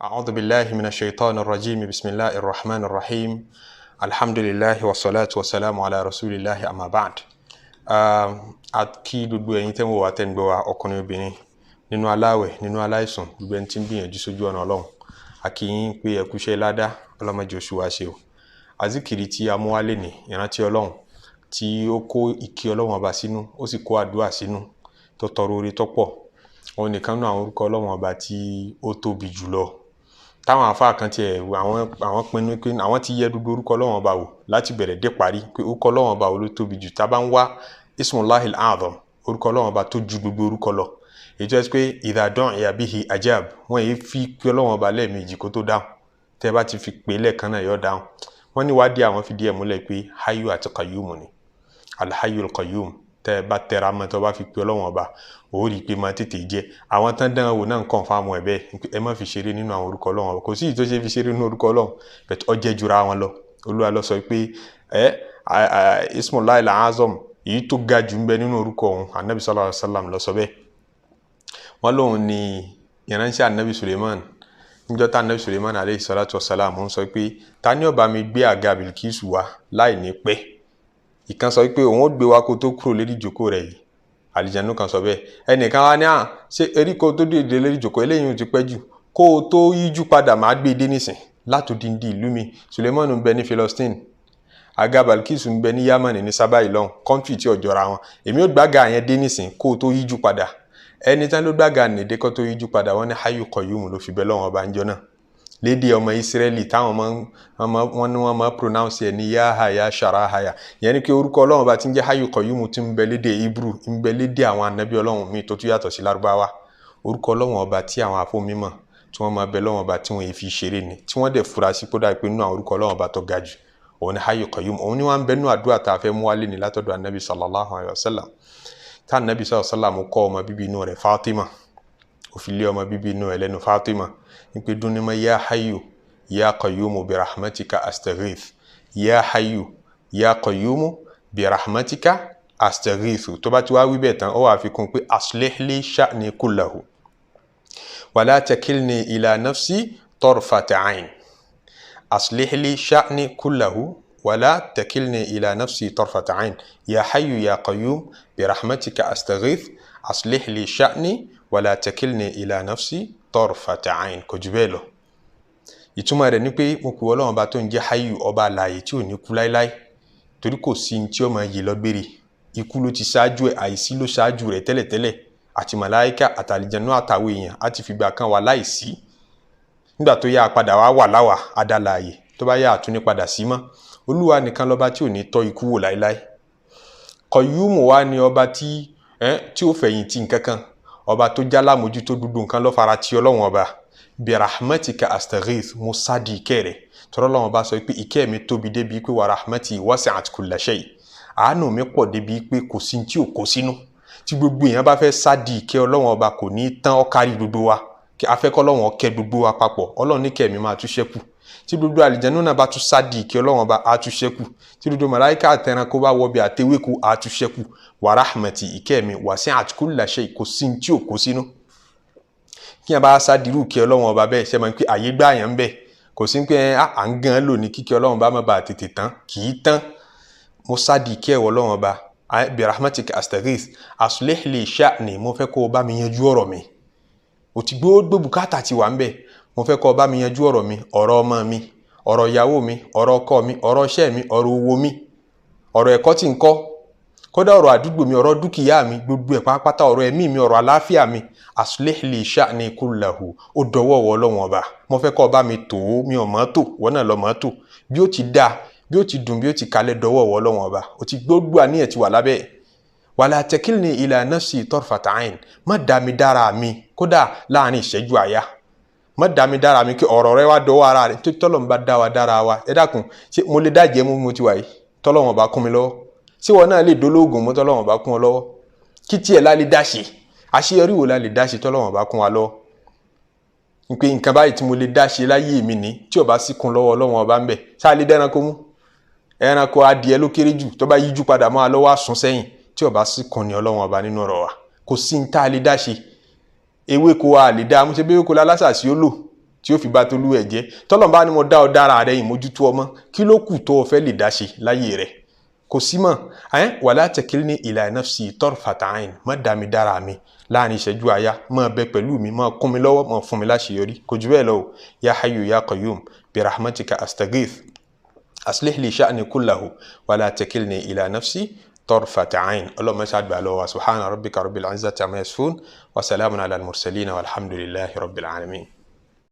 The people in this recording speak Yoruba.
أعوذ بالله من الشيطان الرجيم بسم الله الرحمن الرحيم الحمد لله والصلاة والسلام على رسول الله أما بعد. A kí gbogbo ẹ̀yin tẹ́ ń wò wá, tẹ́ ń gbọ́ wa, ọkùnrin, obìnrin, nínú aláwẹ̀, nínú aláìsàn, gbogbo ẹni tí ń gbìyànjú sójú ọ̀nà Ọlọ́run, a kí yín pé ẹ kúṣẹ́ ládá. Ọlọ́mọdé oṣù wa ṣe o. Azikiri tí a mú wálé ní ìrántí Ọlọ́run tí ó kó ìkí Ọlọ́run Ọba sínú, ó sì kó àdúrà sínú, tó tọrọ oore tó pọ̀. Òun nìkan nínú àwọn orúkọ Ọlọ́run Ọba tí ó tóbi jùlọ, táwọn àfáà kan tiẹ̀ àwọn pinnu pé àwọn ti yẹ gbogbo orúkọ Ọlọ́run Ọba wò láti bẹ̀rẹ̀ dé parí, pé orúkọ Ọlọ́run Ọba wo ló tóbi jù. Tá a bá ń wá Ismullahil A'zam, orúkọ Ọlọ́run Ọba tó ju gbogbo orúkọ lọ, èyí tó yẹ pé idha du'iya bihi ajab, wọ́n yìí fi pé Ọlọ́run Ọba lẹ́ẹ̀mejì kó tó dáhùn, tẹ́ bá ti fi pè é lẹ́ẹ̀kan náà, yóò dáhùn. Wọ́n ní wádìí àwọn fi díẹ̀ múlẹ̀ pé Hayyu àti Qayyum ni, Al-Hayyul Qayyum. Tẹ́ ẹ bá tẹra mọ́, tó bá fi pé Ọlọ́run Ọba, ó rí i pé máa tètè jẹ́. Àwọn tán dán wò náà ń confirm ẹ̀ bẹ́ẹ̀. Ẹ má fi ṣeré nínú àwọn orúkọ Ọlọ́run Ọba. Kò sí ìyí tó ṣe fi ṣeré nínú orúkọ Ọlọ́run bẹ̀tẹ̀, ó jẹ́ jura wọn lọ. Olúwa ló sọ pé ẹ Ismullahil A'zam, èyí tó ga jù ń bẹ nínú orúkọ òun. Anabi sallallahu alaihi wasallam ló sọ bẹ́ẹ̀. Wọ́n lóun ní ìránṣẹ́ Anabi Suleiman. Níjọ́ tá Anabi Suleiman aleyhi salatu wa salam ń sọ pé, "Ta ni ó bá mi gbé àga Bilkisu wá láì ní pẹ́?" Ìkan sọ pé òun ó gbé wa kó tó kúrò lérí ìjókòó rẹ̀ yìí. Àlìjánu kan sọ bẹ́ẹ̀. Ẹnìkan wá ní à ṣé eríko tó dìde lérí ìjókòó eléyìí ti pẹ́ jù, kó o tó yíjú padà, máa gbé e dé nísìn látòdìndí ìlú mi. Suleiman ń bẹ ní Philistine, àga Balkisu ń bẹ ní Yamani, ní sábà ìlọhùn, country tí ò jọra wọn. Èmi ò gbága yẹn dé nísìn kó o tó yíjú padà. Ẹni tán ló gbága nìdé kó tó yíjú padà, wọn ní Hayyu Qayyum ló fi bẹ lọ́wọ́n ọba ńjọ náà lédè ọmọ Israẹli táwọn ọmọ wọn ní wọn máa pronounce ẹ ní Yahaya Sharahaya. Yẹn ni pé orúkọ Ọlọ́run bá ti ń jẹ́ Hayyu Qayyum, ti ń bẹ lédè Hebrew, ń bẹ lédè àwọn anabi Ọlọ́run míì tó tún yàtọ̀ sí Lárúbáwá. Orúkọ Ọlọ́run Ọba tí àwọn àfọmímọ̀ tí wọ́n máa bẹ lọ́wọ́n ọba, tí wọ́n yìí fi ṣeré ni, tí wọ́n dẹ̀ fura sí kódà pé nínú àwọn orúkọ Ọlọ́run Ọba tó ga jù, òun ni Hayyu Qayyum. Òun ni wọ́n ń bẹ nínú àdúrà tá a fẹ́ mú wálé ní látọ̀dọ̀ anabi sallallahu alayhi wa sallam, tá anabi sallallahu alayhi wa sallam kọ́ ọmọ bíbí inú rẹ̀ Fatima. Ó fi lé ọmọ bíbí inú ẹ̀ lẹ́nu Fatima ní dunima ya Hayyu ya Qayyumu bi rahmatika astaghith, ya Hayyu ya Qayyumu bi rahmatika astaghithu. Tó bá ti wá wí bẹ́ẹ̀ tán, ó wàá fi kún pé aslih li sha'ni kullahu wala takilni ila nafsi tarfata ayn, aslih li sha'ni kullahu wala takilni ila nafsi tarfata ayn, ya Hayyu ya Qayyum bi rahmatika astaghith, aslih li sha'ni wala takilni ila nafsi tarfata ayn. Kò jù bẹ́ẹ̀ lọ. Ìtumọ̀ rẹ̀ ni pé mo kù Ọlọ́run Ọba tó ń jẹ́ Hayyu, ọba àlàyé tí ò ní kú láéláé, torí kò sí ní tí ó máa yè lọ́gbére. Ikú ló ti ṣáájú ẹ̀, àìsí ló ṣáájú rẹ̀ tẹ́lẹ̀tẹ́lẹ̀. Àti màláíkà, àtàlìjẹnú, àtàwọn èèyàn á ti fìgbà kan wà láìsí. Nígbà tó yá, padà wá wà láwà adálàyè. Tó bá yá, àtúní padà sí mọ́. Olúwa nìkan lọ́ba tí ò ní tọ́ ikú wò láéláé. Qayyum wa ni ọba tí ó fẹ̀yìntì nǹkan kan, ọba tó já lámójútó dúdú nǹkan ló fara ti Ọlọ́run Ọba. Bi rahmatika astaghith, mo sádi ìkẹ́ rẹ̀, tọ́rọ́ Ọlọ́run Ọba sọ pé ìkẹ́ mi tóbi débi pé wa rahmati wasi'at kulla shay, àánú mi pọ̀ débi pé kò sí tí ò kó sínú. Tí gbogbo èèyàn bá fẹ́ sádi ìkẹ́ Ọlọ́run Ọba, kò ní tán, ó kárí gbogbo wa. Kí afẹ́kọ́ Ọlọ́run ó kẹ́ gbogbo wa papọ̀, Ọlọ́run ní kẹ́ mi máa tún ṣẹ́kù. Tí gbogbo àlìjẹnú náà bá tún sádi ìkẹ́ Ọlọ́run Ọba, á tún ṣẹ́kù. Tí gbogbo màláíkà àtẹranko bá wọbi àtẹwéko, á tún ṣẹ́kù. Wa rahmati, ìkẹ́ mi, wasi'at kulla shay, kò sí tí ò kó sínú. Kí yẹn bá sádirú ìkẹ́ Ọlọ́run Ọba bẹ́ẹ̀, ṣe máa ń pé àyè gbá yẹn ń bẹ̀, kò sí pé à ń gan lò ní kíkẹ́ Ọlọ́run bá má bàa tètè tán, kì í tán. Mo sádi ìkẹ́ Ọlọ́run Ọba, bi rahmatika astaghith, aslih li sha'ni, mo fẹ́ kó o bá mi yanjú ọ̀rọ̀ mi. O ti gbogbo bùkátà ti wà ń bẹ̀. Mo fẹ́ kó o bá mi yanjú ọ̀rọ̀ mi, ọ̀rọ̀ ọmọ mi, ọ̀rọ̀ ìyàwó mi, ọ̀rọ̀ ọkọ mi, ọ̀rọ̀ iṣẹ́ mi, ọ̀rọ̀ owó mi, ọ̀rọ̀ ẹ̀kọ́ tí ń kọ́, kódà ọ̀rọ̀ àdúgbò mi, ọ̀rọ̀ dúkìá mi, gbogbo ẹ̀ pátápátá, ọ̀rọ̀ ẹ̀mí mi, ọ̀rọ̀ àláfíà mi. Aslih li sha'ni kullahu, ó dọwọ́ wọ Ọlọ́run Ọba. Mo fẹ́ kó o bá mi tò ó. Mi ò mọ̀ tó, wọ́n náà lọ mọ̀ tó. Bí ó ti dáa, bí ó ti dùn, bí ó ti kalẹ̀, dọwọ́ wọ Ọlọ́run Ọba. Ó ti gbogbo àníyàn ti wà lábẹ́ ẹ̀. Wala takilni ila nafsi tarfata ayn, má dá mi dára mi, kódà láàrin ìṣẹ́jú àyà, má dá mi dára mi, kí ọ̀rọ̀ rẹ wá dọwọ́ ara rẹ. Tó tọ́lọ̀ ń bá dá wa dára wa, ẹ dákun, ṣé mo lè dájẹ́ mú mo ti wà yìí tọ́lọ́wọ̀n bá kún mi lọ́wọ́? Ṣé wọn náà lè dolóògùn mú tọ́lọ́wọ̀n bá kún ọ lọ́wọ́? Kí tiẹ̀ la lè dá ṣe? Àṣeyọrí wo la lè dá ṣe tọ́lọ́wọ̀n bá kún wa lọ́wọ́? Pé nǹkan báyìí tí mo lè dá ṣe láyé mi ní, tí ò bá sí kún lọ́wọ́ Ọlọ́wọ́n Ọba ń bẹ̀, ṣáà lè dẹ́ranko mú? Ẹranko adìẹ ló kéré jù, tó bá yíjú padà mọ́ a lọ́wọ́, àsún sẹ́yìn, tí ò bá sí kún ní Ọlọ́wọ́n Ọba nínú ọ̀rọ̀ wa. Kò sí ní tá a lè dá ṣe. Ewéko a lè dá mú ṣe bí ewéko lálásàsí ó lò. Tí ó fi bá tolú ẹ̀ jẹ́. Tọ́lọ́n bá ní mo dá ọ dára rẹ, ìmójútó ọmọ, kí ló kù tó o fẹ́ lè dá ṣe láyé rẹ? Kò sí mọ́ ẹ̀. Wala takilni ila nafsi tarfata ain, má dá mi dára mi láàrin ìṣẹ́jú àyà. Má bẹ pẹ̀lú mi, má kún mi lọ́wọ́, má fún mi láṣeyọrí. Kò jù bẹ́ẹ̀ lọ o. Ya hayyu ya qayyum bi rahmatika astaghith, aslih li sha'ni kullahu, wala takilni ila nafsi tarfata ain. Ọlọ́mọ ṣáà lọ́wọ́. Subhana rabbika rabbil izzati amma yasifun, wa salamun ala al-mursalin, walhamdulillahi rabbil alamin.